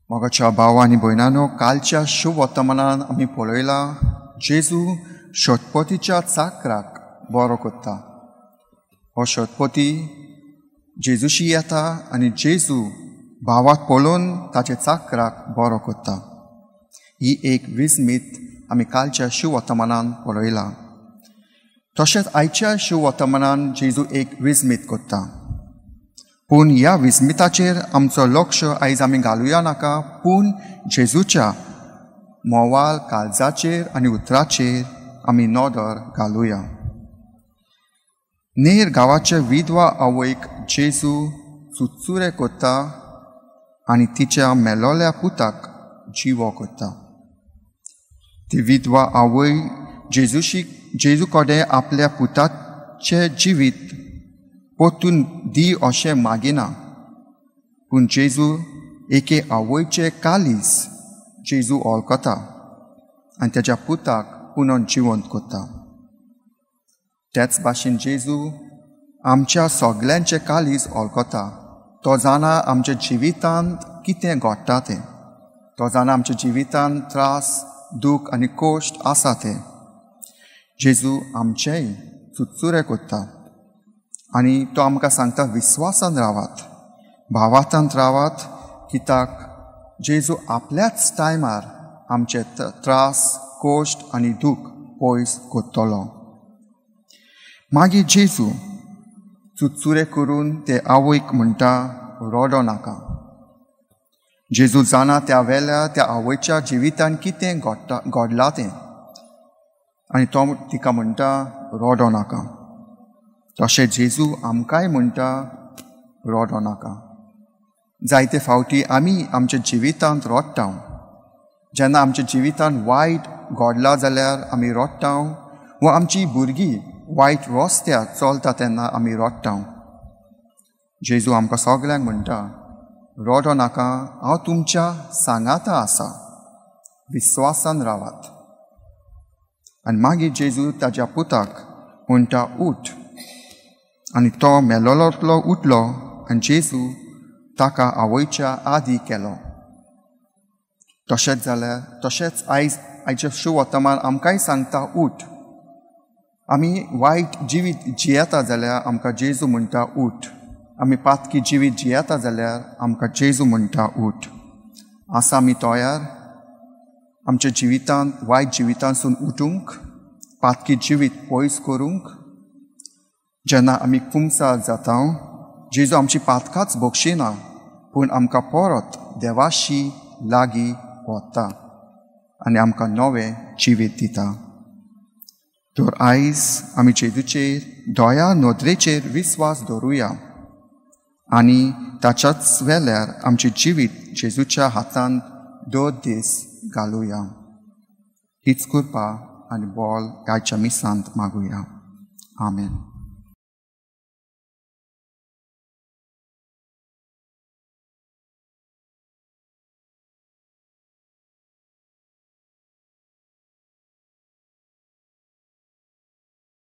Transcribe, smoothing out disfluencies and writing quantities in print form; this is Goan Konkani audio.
मोगाच्या भाव आनी भयणांनो, कालच्या शुभ वर्तमानान आमी पळयलां जेजू शतपतीच्या चाकराक बरो करता. हो शतपती जेजूशी येता आनी जेजू भावाक पळोवन ताचे चाकराक बरो करता. ही एक विस्मीत आमी कालच्या शुभ वर्तमानान पळयलां. तशेंच आयच्या शुभ वर्तमानान जेजू एक विस्मीत करता. पूण ह्या विस्मिताचेर आमचो लक्ष आयज आमी घालुया नाका, पूण जेजूच्या मोवाल काळजाचेर आनी उतराचेर आमी नदर घालुया. नेर गांवाच्या विधवा आवयक जेजू चुचुरे करता आनी तिच्या मेलोल्या पुताक जिवो करता. ती विधवा आवय जेजू कडेन आपल्या पुताचें जिवीत परतून दी अशें मागिना, पूण जेजू एके आवयचें कालीज जेजू वळखता आनी तेज्या पुताक पुनोन जिवंत करता. तेच भाशेन जेजू आमच्या सगल्यांचें कालीज वळखता. तो जाणा आमच्या जिवितांत कितें घडटा तें, तो जाणा आमच्या जिवितांत त्रास, दूख आनी कश्ट आसा तें. जेजू आमचेय चुचुरे करता आनी तो आमकां सांगता, विस्वासान रावात, भावातांत रावात, कित्याक जेजू आपल्याच टायमार आमचे त्रास, कश्ट आनी दूख पयस करतलो. मागीर जेजू चुचुरे करून ते आवयक म्हणटा, रडो नाका. जेजू जाणा त्या वेळार त्या आवयच्या जिवितान कितें घडलां तें आनी तो तिका म्हणटा, रडो नाका. तशें जेजू आमकांय म्हणटा, रडो नाका. जायते फावटी आमी आमच्या जिवितांत रडटा. जेन्ना आमच्या जिवितांत वायट घडलां जाल्यार आमी रडटा, वा आमची भुरगीं वायट रस्त्यार चलता तेन्ना आमी रडटा. जेजू आमकां सगल्यांक म्हणटा, रडो नाका, हांव तुमच्या सांगाता आसा, विस्वासान रावात. आनी मागीर जेजू ताज्या पुताक म्हणटा, उठ. आनी तो मेलोलोतलो उठलो आनी जेजू ताका आवयच्या आदी केलो. तशेंच जाल्यार तशेंच आयज आयचें शुभ वर्तमान आमकांय सांगता, उठ. आमी वायट जिवीत जियेता जाल्यार आमकां जेजू म्हणटा, उठ. आमी पातकी जिवीत जियेता जाल्यार आमकां जेजू म्हणटा, उठ. आसा आमी तयार आमच्या जिवितांत वायट जिवितांतसून उठूंक, पातकी जिवीत पयस करूंक? जेन्ना आमी कुमसार जाता, जेजू आमची पातकाच बक्षिना, पूण आमकां परत देवाशी लागीं व्हरता आनी आमकां नवें जिवीत दिता. तर आयज आमी जेजूचेर दया नदरेचेर विस्वास दवरुया आनी ताच्याच वेल्यार आमचें जिवीत जेजूच्या हातांत दर दीस घालुया. हीच कृपा आनी बोल आयच्या मिसांत मागुया. आमेन.